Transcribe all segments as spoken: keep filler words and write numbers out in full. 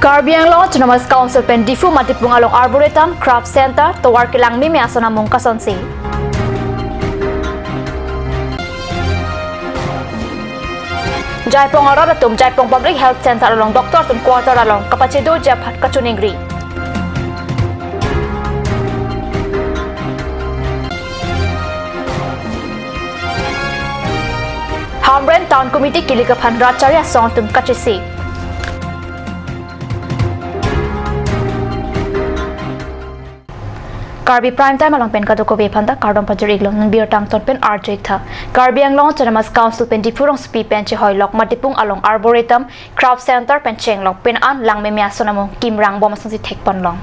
Karbi Anglong Autonomous Council pen Diphu Matipung along Arboretum Craft Center tovar kelang meme ason amung kasonsi. Jaipong arat atum Jaipong Public Health Center along doctor atum quarter along kapachedoji aphan kachiningri. Hamren Town Committee kilik aphan rat chari asong atum kachesik. Karbi Prime Time along pen kadokave aphanta kardom pajir-iklo, non birta angton pen arju-ik tha. Karbi Anglong Autonomous Council pen Diphu rongsopi pen chehoilok Matipung along Arboretum Craft Center pen chenglok pen an lang meme ason amung kimrang bom asonsi thekponlong.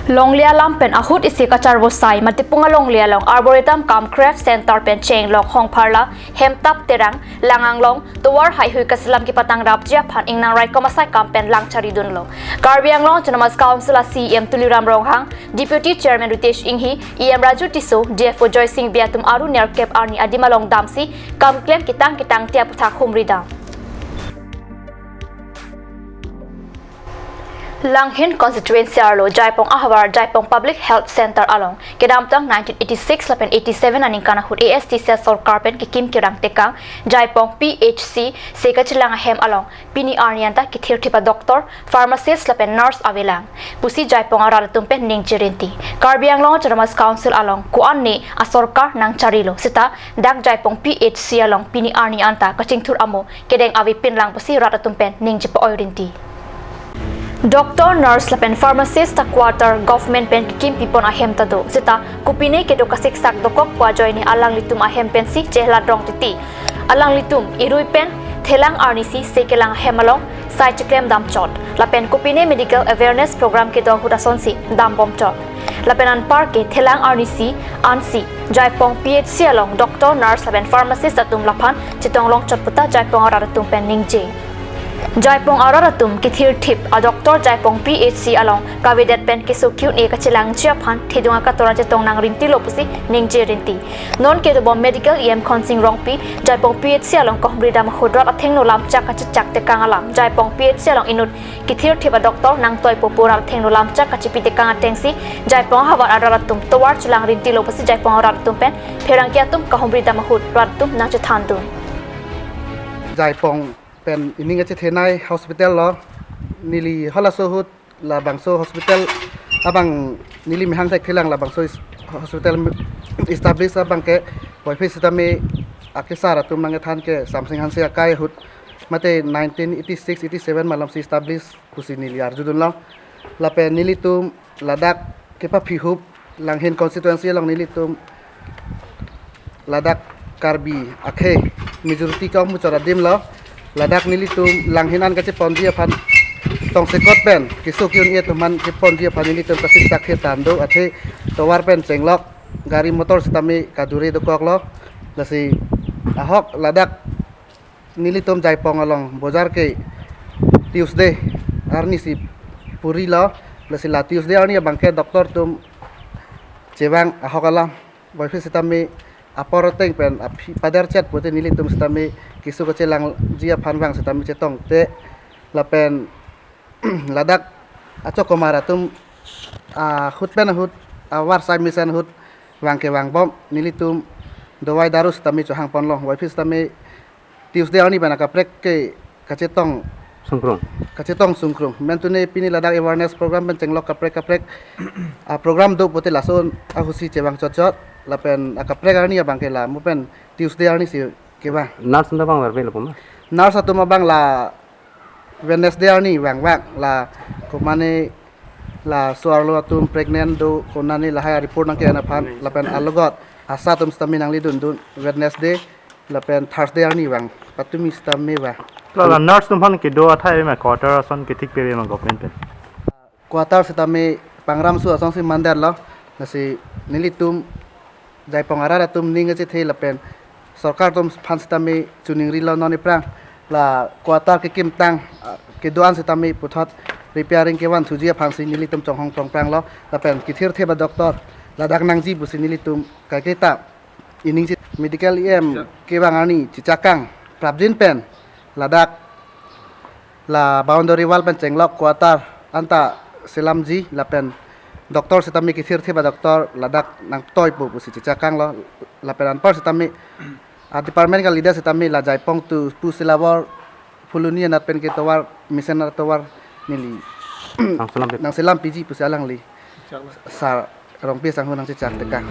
Longle alam pen ahut isi kacharvosai Matipung alongle along Arboretum cum Craft Center pen chenglok Hongpharla, Hemtap Terang, Lang Anglong tovar heihui kaselam kepatangrapji aphan ingnang raikom asai kam pen lang charidunlo. Karbi Anglong Autonomous Council a CEM Tuliram Ronghang, Deputy Chairman Ritesh Enghi, EM Raju Tisso, DFO Joysing Bey atum aru nerkep arni adim along damsi kam klem ketang ketangte aputhak humridam. Langhin constituency arlo Jaipong ahavar Jaipong Public Health Center along kedamtang nineteen eighty-six lapen eighty-seven aningkan ahut ASDC sorkar pen kekim kerang tekang Jaipong PHC se kachelang ahem along pini arni anta kethirthip a-doctor, pharmacist lapen nurse avelang pusi Jaipong arat atum pen ningje rinti. Karbi Anglong Autonomous Council along ko-an ne asorkar nangcharilo seta dak Jaipong PHC along pini arni anta kachingthur amo kedeng avepinlang pusi rat atum pen ningje pa-oi rinti. Doctor, nurse lapen pharmacist ta quarter government pen kekim pipon ahem ta do seta kopine kedo kasiksak dokok pu ajoine alanglitum ahem pensi chehla drong titi. Alanglitum irui pen thelang arnisi se kelang ahem along sai cheklem damchot lapen kopine medical awareness program kedo ahut asonsi dambomchot. Lapen anparke thelang arnisi ansi Jaipong PHC along doctor, nurse lapen pharmacist atum laphan chetonglongchot puta Jaipong arat atum pen ningje. Jaipong arat atum kethirthip a-doctor Jaipong PHC along kavedet pen keso ki-un-e kachelangji aphan thedung akatora chetong nangrintilo pusi ningje rinti. Non kedobom medical EM Khonsing Rongpi Jaipong PHC along kahumridam ahut rat athengno lamchak kachechak tekang alam Jaipong PHC along inut kethirthip a-doctor nangtoipo pu rat athengno lamchak kachipi tekang atengsi Jaipong ahavar arat atum tovar chelang rintilo pusi Jaipong arat atum pen pherangke atum kahumridam ahut rat atum nangchethandun. Jaipong pen ining kachethenei hospital lo, neli halaso ahut labangso hospital abang neli mehang thekthelang, labangso is-, hospital establish abangke puvoiphit sitame akesar atum nangkethan ke Samsing Hanse akai ahut mate nineteen eighty-six eighty-seven malomsi establish pusi neli arjudunlo. Lapen nelitum ladak kepaphihup Langhin constituency along nelitum ladak Karbi akhei majority kamuchot adim lo. Ladak nelitum Langhin an kacheponji aphan tongsekot pen keso ki-un-e atum an cheponji aphan nelitum kasiksak thethan do, athe tovar pen chenglok gari motor sitame kadure dokoklo. Lasi ahok ladak nelitum Jaipong along bojar ke Tuesday arnisi purilo. Lasi la Tuesday arni abangke doctor atum chevang ahok alam puvoiphit sitame apor ateng pen aphi pader chet pute nelitum sitame keso kachelangji aphan vang sitame chetongte lapen ladak achokomar atum ahut pen ahut avarsai mesen ahut vang kevangbom, nelitum dawai daru sitame chohangponlo, puvoiphit sitame Tuesday arni pen akaprek ke kachetong sungkrung. Kachetong sungkrung. Mentune pini ladak awareness program pen chenglok kaprek kaprek a-program do pute laso ahutsi chevang chotchot. Lapen akaprek arni abangke la mo pen Tuesday arnisi kevang. Nurse anta bang verbe lo puma? Nurse atum abang la Wednesday arni vangvang, la komane laso arlo atum pregnant do konane lahai a-report nangke-en aphan, lapen alogot ASHA atum sitame nangledundun Wednesday lapen Thursday arni vang patumi sitame vang. La, la nurse atum aphan kedo athai ma quarter ason kethikpe ma government pen? Quarter sitame pangram su asongsi mandetlo, lasi nelitum Jaipong arat atum ning kachethe lapen sorkar atum aphan sitame chiningrilo non iphrang la quarter kekimtang, ah, kedo-an sitame puthot repairing kevan thuji aphansi nelitum chonghong tongpranglo lapen kethirthip a-doctor ladak nangji pusi nelitum kaiketa ining si medical EM kevang arni chechakang prapjin pen ladak La boundary wall pen chenglok quarter anta selamji lapen doctor sitame kithir thiba doctor ladak nangtoipo pusi chechakanglo lapen anpar sitame a department ka leader sitame la Jaipong tu pu silabor Phuloni anat pen ketovar mesen atovar neli nang selam piji. Nang selam piji pusi alangli Sar Rongpi asangho nangchechak tekang.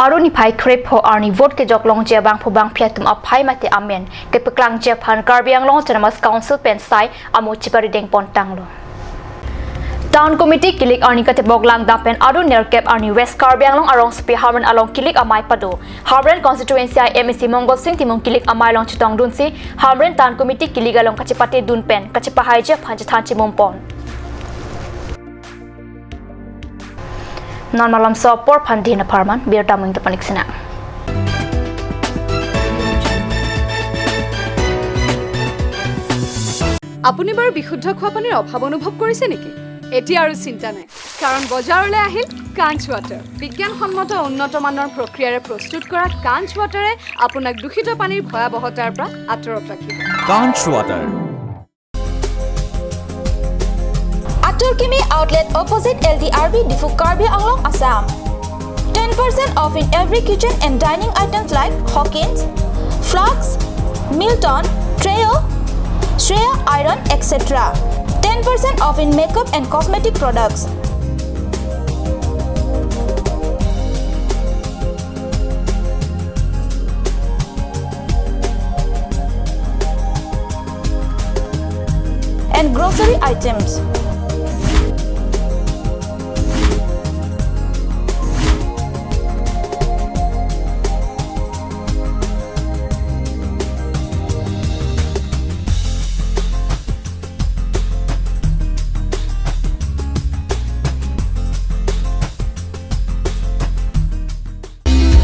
Aru niphai krepho arni vote kejok longji abangphu bangphi atum aphai mate amen kepaklangji aphan Karbi Anglong Autonomous Council pen sai amo chiparideng pon tanglo. Town Committee kilik arni katebok langdam pen aru nerkep arni West Karbi Anglong arongsopi Hamren along kilik amei pado. Hamren constituency a MAC Mongol Sing Timung kilik amei along chetongdunsi Hamren Town Committee kilik along kachepatedun pen kachepahaiji aphan chethan chimum pon. Non malomso apor aphan dina pharman birta mung tapanik sina. আপুনি বাৰু বিশুদ্ধ খোৱা পানীৰ অভাৱ অনুভৱ কৰিছে নেকি? এতিয়া আৰু চিন্তা নাই, কাৰণ বজাৰলৈ আহিল কাঞ্চ ৱাটাৰ। বিজ্ঞানসন্মত উন্নত মানৰ প্ৰক্ৰিয়াৰে প্ৰস্তুত কৰা কাঞ্চ ৱাটাৰে আপোনাক দূষিত পানীৰ ভয়াৱহতাৰ পৰা আঁতৰত ৰাখিব। Kanch Water. Atur Kimi Outlet opposite L D R B Diphu, Karbi Anglong, Assam. Ten percent off in every kitchen and dining items like Hawkins, flasks, Milton, Trio, Shreya iron, et cetera. Ten percent off in makeup and cosmetic products. And grocery items.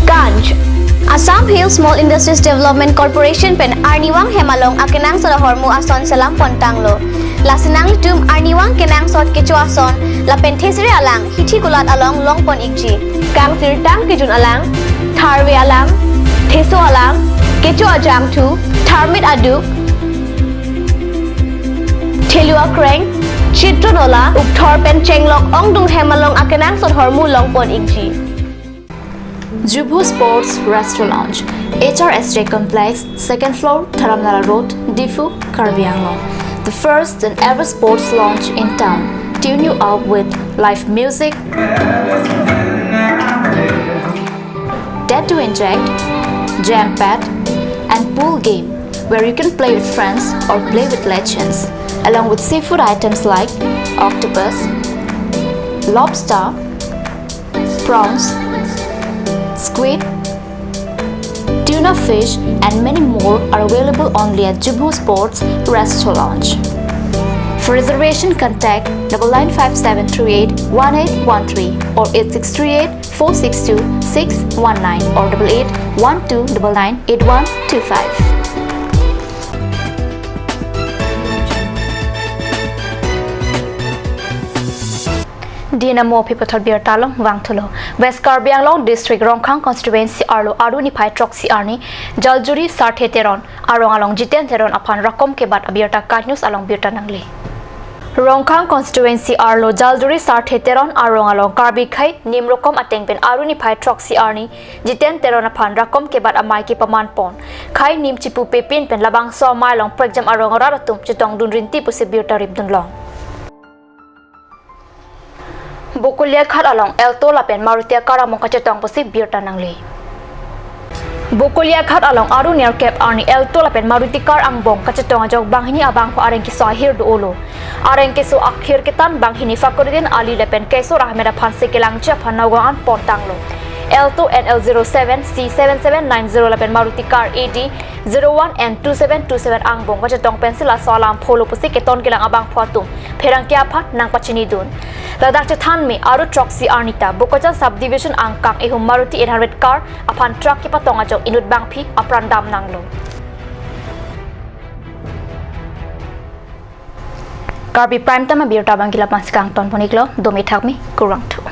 Kanch. Assam Hill Small Industries Development Corporation pen arnivang hem along akenangsot ahormu ason selam pon tanglo. Lasi nanglitum arnivang kenangsot kecho ason lapen thesere alang hithi kulat along long pon ikji. Kangsirtang kejun alang, tharve alang, theso alang, kecho ajangthu, tharmit aduk, thelu akreng, chitron ola, ukthor pen chenglok ongdung hem along akenangsot ahormu long pon ikji. Jubho Sports Restaurant Lounge, H R S J Complex, second floor, Dharamnala Road, Diphu, Karbi Anglong. The first and ever sports lounge in town. Tune you up with live music, dare to inject, jam pad, and pool game where you can play with friends or play with legends, along with seafood items like octopus, lobster, prawns, squid, tuna fish, and many more are available only at Jubho Sports Restaurant Lounge. For reservation, contact double nine five seven three eight one eight one three or eight six three eight four six two six one nine or double eight one two double nine eight one two five. Dina mo aphi pathot birta along vangthulo. West Karbi Anglong District Rongkhang Constituency arlo aru niphai throksi arni Jaljuri Sarthe Teron arong along Jiten Teron aphan rakom kebat abirta KAT News along birta nangli. Rongkhang Constituency arlo Jaljuri Sarthe Teron arong along Karbi Khai Nimrokom ateng pen aru niphai throksi arni Jiten Teron aphan rakom kebat amei kepaman pon. Khai nim chipupe pin pen labangso amei along prekjam arong arat atum chetongdun rinti pusi birta ripdun long. Bokolia Ghat along Alto lapen Maruti car angbong kachetong pusi birta nangli. Bokolia Ghat along aru nerkep arni Alto lapen Maruti car angbong kachetong ajok banghini abangphu areng keso ahir do-olo. Areng keso ahir ketan banghini Fakhruddin Ali lapen Kaisor Ahmed aphansi kelangji aphan nokong an pon tanglo. Alto N L zero seven C seven seven nine zero lapen Maruti car A D zero one N two seven two seven angbong kachetong pensi laso alam pholo pusi keton kelang abangphu atum pherangke aphan nangpachinidun. Ladak chethan me aru throksi arni ta Bokajan Subdivision angkang ehum Maruti eight hundred car aphan truck kepatong ajok inut bangphi apran dam nanglo. Karbi Prime Time abirta abangke la-ansi kangton pon-iklo, dome thakme, kurvangthu.